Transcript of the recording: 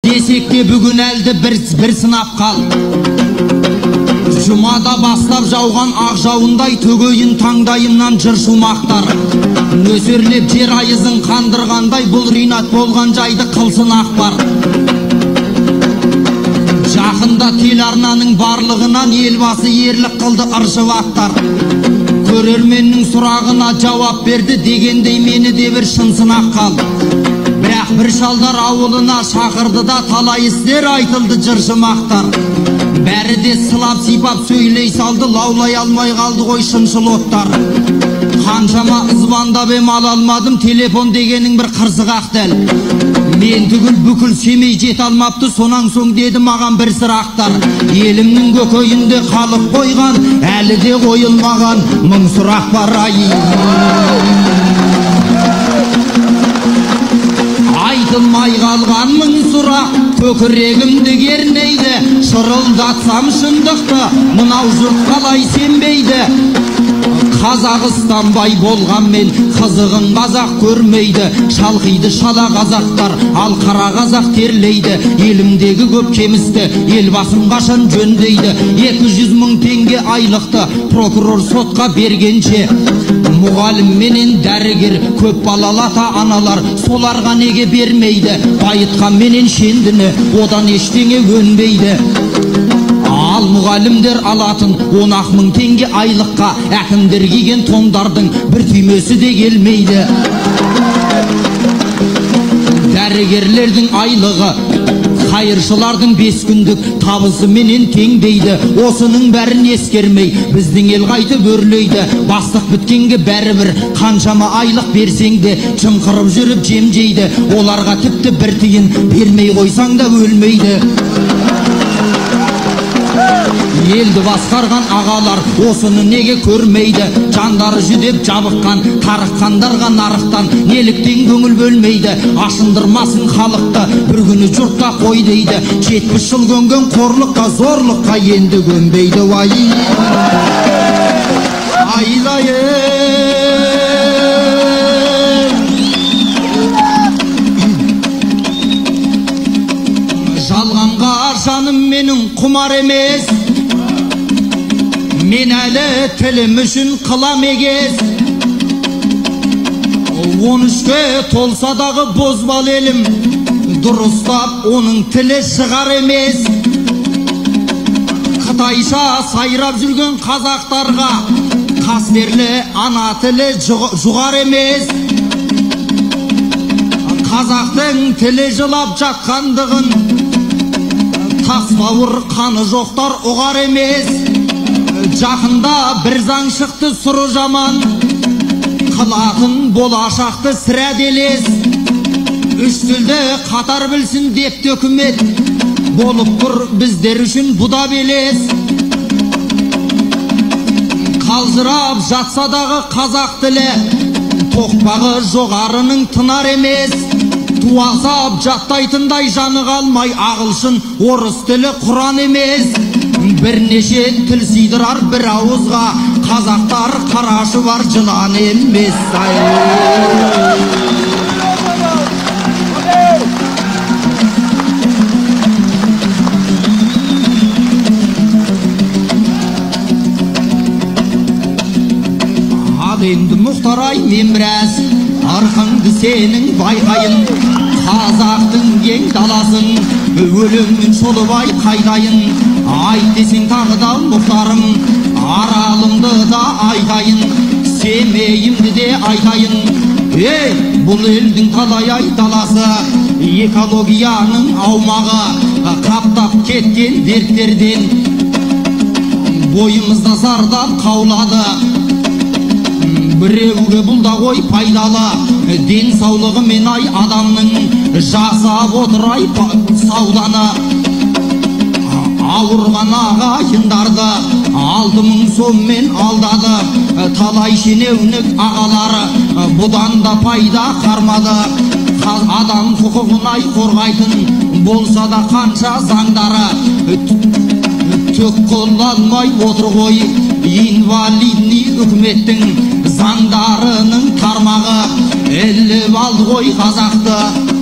Десек те бүгін әлді бір сынап қал. Жұмада бастап жауған ақ жауындай төгейін таңдайымнан жыр шумақтар. Нөсерлеп жер айызын қандырғандай бұл Ринат болған жайды қылсын ақпар. Жақында телеарнаның барлығынан елбасы ерлік қылды ыршып ақтар. Көрерменнің сұрағына жауап берді дегендей мені де бір шын сынақ қал. Бірақ бір шалдар ауылына шақырды да талай істер айтылды жыршы мақтар. Бәрі де сылап сипап сөйлей салды, лаулай алмай қалды ғой шыншыл оттар. Қаншама звондап ем ала алмадым, телефон дегенің бір қырсық ақ дәл. Мен түгіл бүкіл Семей жете алмапты, сонан соң деді маған бір сыр ақтар. Елімнің көкейінде қалып қойған, әлі де қойылмаған мың сұрақ бар ай. Айтылмай қалған мың сұрақ көкірегімді кернейді, шырылдатсам шындықты мынау жұрт қалай сенбейді. Қазақстан бай болғанмен қызығын қазақ көрмейді, шалқиды шала қазақтар, ал қара қазақ терлейді. Елімдегі көп кемісті елбасым қашан жөндейді? 200 мың теңге айлықты прокурор сотқа бергенше, мұғалім менен дәрігер, көп балалы ата аналар соларға неге бермейді? Байытқан менен шендіні одан ештеңе өнбейді. Ал мұғалімдер алатын 10 мың теңге айлыққа әкімдер киген тондардың бір түймесі де келмейді. Дәрігерлердің айлығы қайыршылардың 5 күндік табысы менен теңдейді. Осының бәрін ескермей біздің ел қайтып өрлейді. Бастық біткенге бәрібір қаншама айлық берсең де жымқырып жүріп жем жейді. Оларға тіпті бір тиын бермей қойсаң да өлмейді. Елді басқарған ағалар осыны неге көрмейді? Жандары жүдеп жабыққан тарыққандарға нарықтан неліктен көңіл бөлмейді? Ашындырмасын халықты бір күні жұртта қой дейді. 70 жыл көнген қорлыққа зорлыққа енді көнбейді. Уай айлайын. Жалғанға жаным менің құмар емес, мен әлі тілім үшін қылам егес. 13-ке толса дағы бозбал елім, дұрыстап оның тілі шығар емес. Қытайша сайрап жүрген қазақтарға қастерлі ана тілі жұғар емес. Қазақтың тілі жылап жатқандығын тас бауыр қаны жоқтар ұғар емес. Жақында бір заң шықты сұры жаман, қылатын болашақты сірә делес. Үш тілді қатар білсін депті үкімет, болып тұр біздер үшін бұда белес. Қалжырап жатса дағы қазақ тілі, тоқпағы жоғарының тынар емес. Туасап жаттайтындай жаны қалмай ағылшын орыс тілі құран емес. Бірнеше тіл сыйдырар бір ауызға, қазақтар қарашы бар жылан емес. Ал енді Мұхтар ай мен біраз арқаңды сенің байқайын, қазақтың кең даласын өлеңнің шолып ай қайтайын. Айт десең тағы да Мұхтарым, Аралымды да айтайын, Семейімді де айтайын. Ей, бұл елдің талай ай даласы, экологияның аумағы, қаптап кеткен дерттерден бойымызда зардап қаулады. Біреуге бұл да ғой пайдалы, денсаулығымен ай адамның жасап отыр ай сауданы. Ауырған ағайындарды 6000 соммен алдады, талай шенеунік ағалары бұдан да пайда қармады. Адам құқығын ай қорғайтын болса да қанша заңдары түк қыла алмай отыр ғой. Инвалидный үкіметтің заңдарының тармағы іліп алды ғой қазақты.